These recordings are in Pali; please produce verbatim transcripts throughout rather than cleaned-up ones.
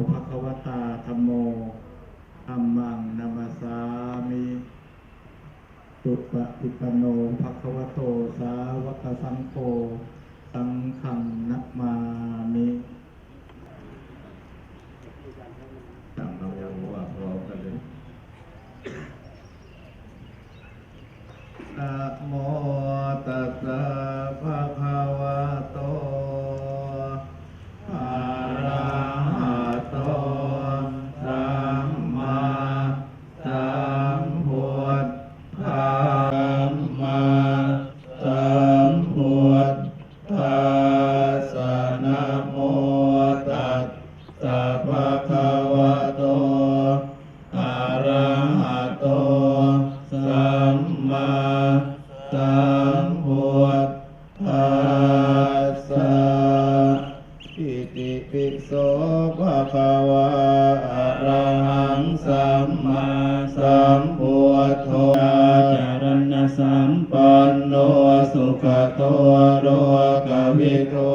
Bhagavatā dhammo, dhammaṃ namassāmi. Supaṭipanno bhagavato sāvakasaṅgho, saṅghaṃ namāmi. ตั้งนะโมว่าพร้อมกันเลย Namo tassa bhagavato arahato sammāsambuddhassa. Sammāsambuddhassa. Namo tassa bhagavato arahato sammāsambuddhassa. Itipi so bhagavā arahaṃ sammāsambuddho, vijjācaraṇasampanno sugato lokavidū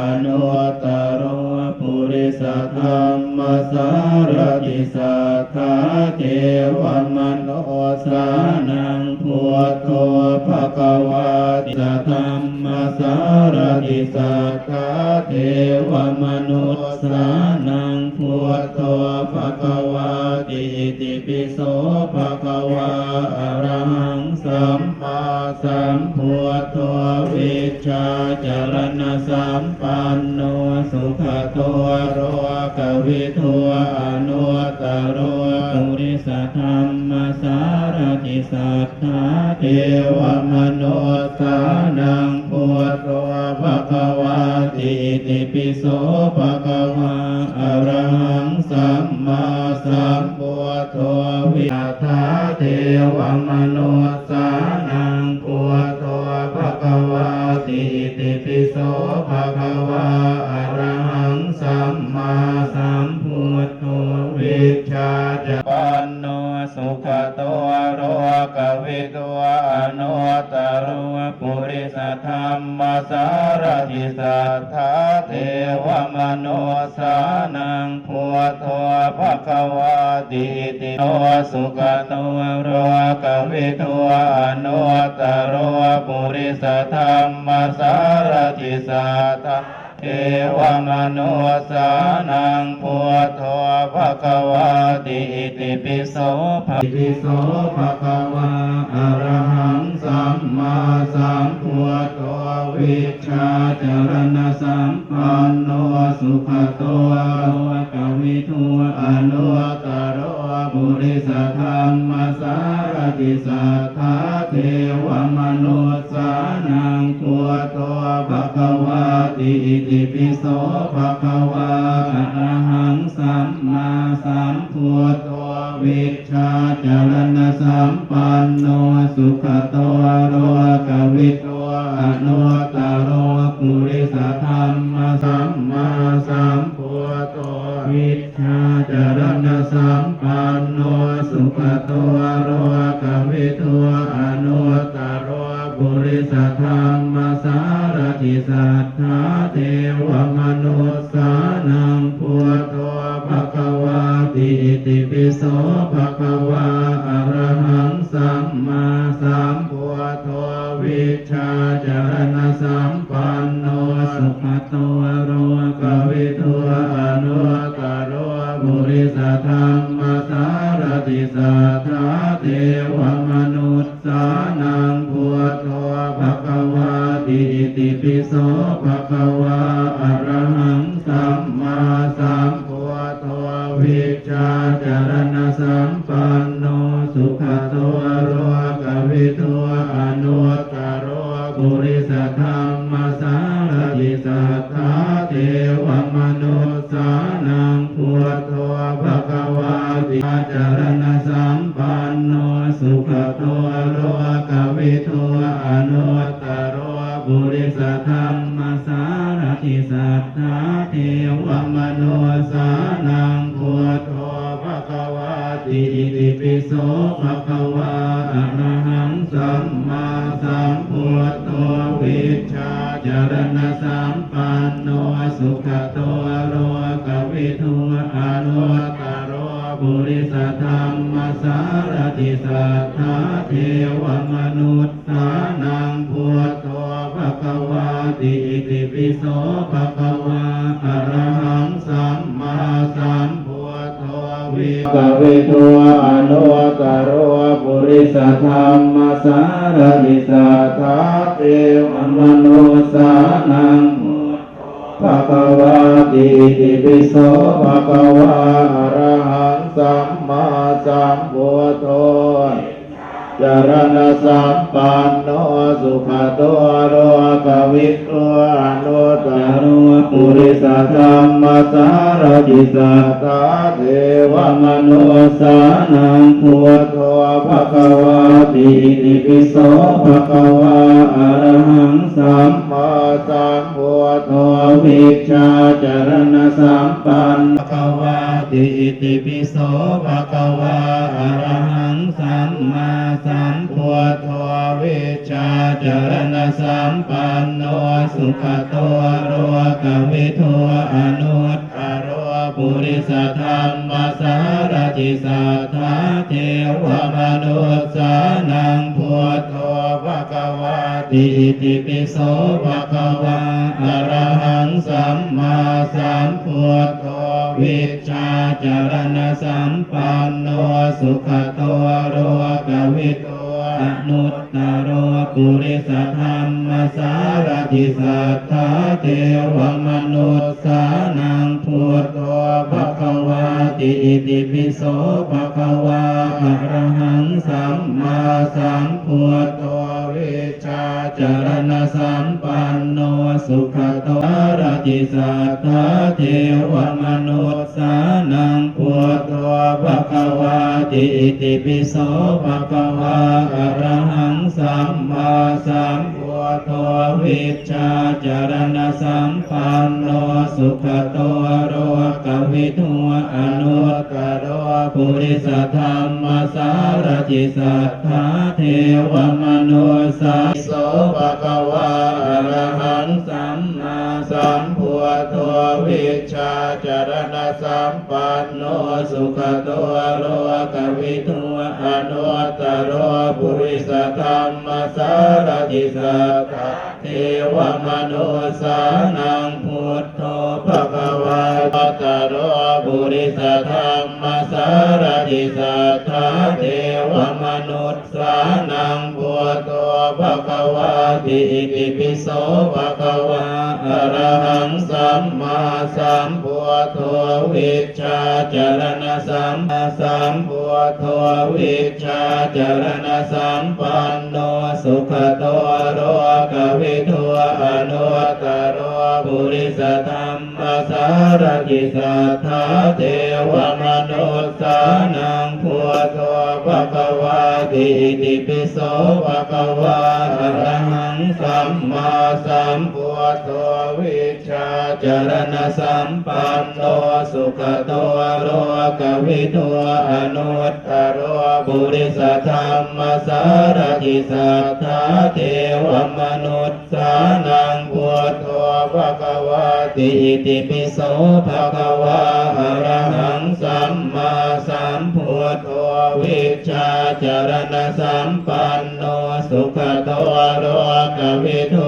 anuttaro purisadammasārathi satthā devamanussānaṃ buddho bhagavāti. Sadammasārathi satthā devamanussānaṃ buddho bhagavāti. Itipi so bhagavā arahaṃ sammāsambuddho, vijjācaraṇasampanno sugato lokavidū anuttaro purisadammasārathi satthā devamanussānaṃ buddho bhagavāti. Itipi so bhagavā arahaṃ sammāsambuddho, vijjācaraṇasampanno sugato lokavidū anuttaro purisadammasārathi satthā devamanussānaṃ buddho bhagavāti. Itipi so bhagavā arahaṃ sammāsambuddho, vijjācaraṇasampanno sugato lokavidū anuttaro purisadammasārathi satthā devamanussānaṃ buddho bhagavāti. Itipi so sugato lokavidū anuttaro purisadammasārathi satthā devamanussānaṃ buddho bhagavāti. Itipi so bha- Itipi so bhagavā arahaṃ sammāsambuddho, vijjācaraṇasampanno sugato lokavidū anuttaro purisadammasārathi satthā devamanussānaṃ buddho bhagavāti. Itipi so bhagavā arahaṃ sammāsambuddho, vijjācaraṇasampanno sugato lokavidū anuttaro purisadamma- sammāsambuddho, vijjācaraṇasampanno sugato lokavidū anuttaro purisadammasārathi satthā devamanussānaṃ buddho bhagavāti. Itipi so bhagavā arahaṃ sammāsambuddho, vijjācaraṇasampanno sugato lokavidū anuttaro purisadammasārathi satthā devamanus- sānaṃ buddho bhagavāti. Itipi so bhagavā arahaṃ sammāsambuddho vijjācaraṇasampanno sugato lokavidū anuttaro purisadammasārathi satthā devamanussānaṃ buddho bhagavāti. Caraṇasampanno sugato lokavidū anuttaro purisadammasārathi satthā devamanussānaṃ buddho bhagavāti. Itipi so bhagavā arahaṃ sammāsambuddho vijjācaraṇasampanno sugato lokavidū anuttaro purisadammasārathi satthā devamanussānaṃ buddho bhagavāti. Itipi so bhagavā arahaṃ sammāsambuddho vi- kavidū anuttaro purisadammasārathi satthā devamanussānaṃ bhagavāti. Itipi so bhagavā arahaṃ sammāsambuddho caraṇasampanno sugato lokavidū anuttaro purisadammasārathi satthā devamanussānaṃ buddho bhagavāti. Itipi so bhagavā arahaṃ sammāsambuddho vijjācaraṇasampanno bhagavāti. Itipi so bhagavā arahaṃ sammāsambuddho vijjācaraṇasampanno sugato lokavidū anuttaro purisadammasārathi satthā devamanussānaṃ buddho bhagavāti. Itipi so bhagavā arahaṃ sammāsambuddho vijjācaraṇasampanno sugato lokavidū anuttaro purisadammasārathi satthā devamanussānaṃ buddho bhagavāti. Itipi so bhagavā arahaṃ sammāsambuddho vijjācaraṇasampanno sugato sārathi satthā devamanussānaṃ buddho bhagavāti. Itipi so bhagavā arahaṃ sammāsambuddho vijjācaraṇasampanno sugato lokavidū anuttaro purisadammasārathi satthā devamanussā so bhagavā arahaṃ sammāsambuddho vijjācaraṇasampanno sugato lokavidū anuttaro purisadammasārathi satthā devamanussānaṃ buddho bhagavā taro purisadammasārathi satthā devamanussānaṃ buddho bhagavāti. Itipi so bhagavā arahaṃ sammāsambuddho vijjācaraṇasambuddho vijjācaraṇasampanno sugato lokavidū anuttaro purisadammasārathi satthā devamanussānaṃ buddho bhagavāti. Itipi so bhagavā arahaṃ sammāsambuddho vijjācaraṇasampanno sugato lokavidū anuttaro purisadammasārathi satthā devamanussānaṃ buddho bhagavāti. Itipi so bhagavā arahaṃ sammāsambuddho vijjācaraṇasampanno sugato lokavidū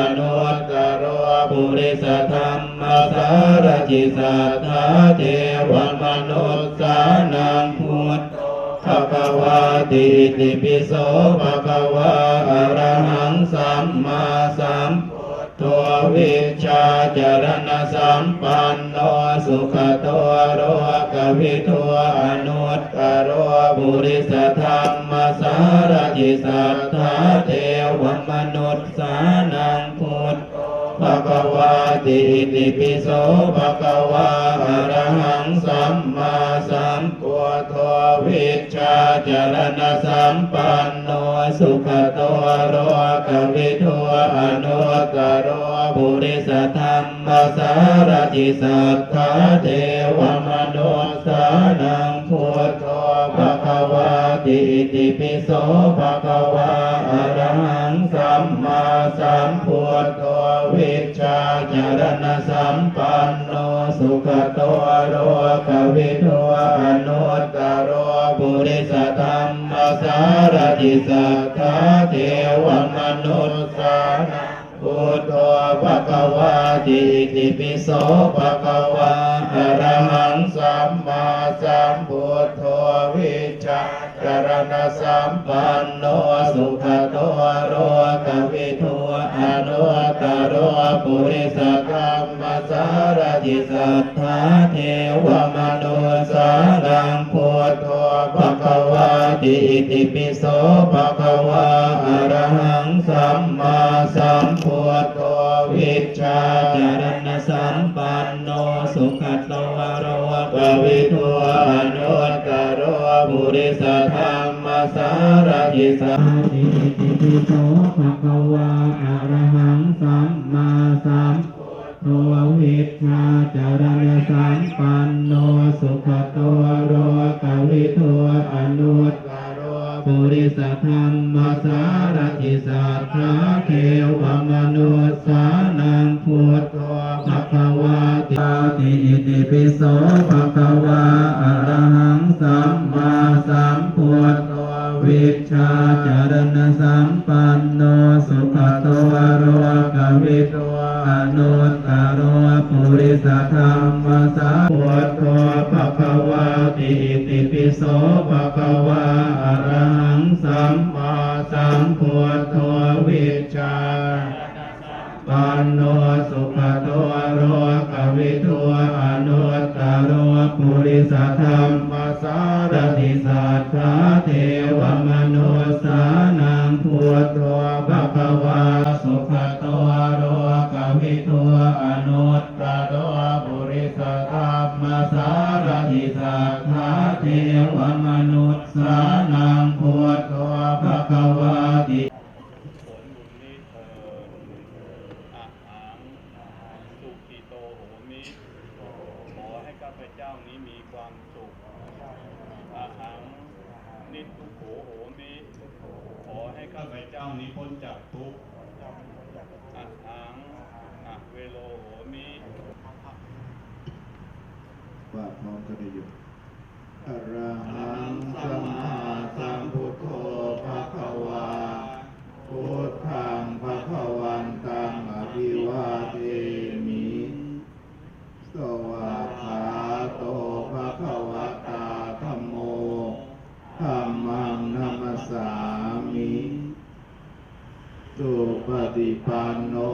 anuttaro purisadammasārathi satthā devamanussānaṃ buddho bhagavāti. Itipi so bhagavā arahaṃ sammāsambuddho vijjācaraṇasampanno sugato lokavidū anuttaro purisadammasārathi satthā devamanussānaṃ buddho bhagavāti. Itipi so bhagavā arahaṃ sammāsambuddho vijjācaraṇasampanno sugato lokavidū anuttaro purisadammasārathi satthā devamanussānaṃ buddho bhagavāti. Itipi so bhagavā arahaṃ sammāsambuddho vijjācaraṇasampanno sugato lokavidū anuttaro purisadammasārathi satthā devamanussānaṃ buddho bhagavāti. Itipi so bhagavā arahaṃ sammāsambuddho vijjā caraṇasampanno sugato lokavidū anuttaro purisadammasārathi satthā devamanussānaṃ buddho bhagavāti. Itipi so bhagavā arahaṃ sammāsambuddho vijjācaraṇasampanno sugato lokavidū anuttaro purisadammasārathi satthā. Itipi so bhagavā arahaṃ sammāsambuddho vijjācaraṇasampanno sugato lokavidū anuttaro purisadammasārathi satthā devamanussānaṃ buddho bhagavāti. Itipi so bhagavā arahaṃ sammāsambuddho vijjācaraṇasampanno sugato lokavidū anuttaro purisadammasārathi buddho bhagavāti. Itipi so bhagavā arahaṃ sammāsambuddho vijjā panno sugato lokavidū anuttaro purisadammasārathi satthā devamanussānaṃ buddho bhagavā sugato lokavidū anuttaro purisadammasārathi satthā devamanussānaṃ buddho bhagavāti. อาหัง สุขิโตโหมิ ขอให้ข้าพเจ้านี้มีความสุข อาหัง นิทุกโขโหมิ ขอให้ข้าพเจ้านี้พ้นจากทุกข์ อาหัง อเวโรโหมิ ว่าพร้อมกันได้อยู่ Arahaṃ sammāsambuddho bhagavā. Buddhaṃ bhagavantaṃ abhivādemi. Svākkhāto bhagavatā dhammo. Dhammaṃ namassāmi. Supaṭipanno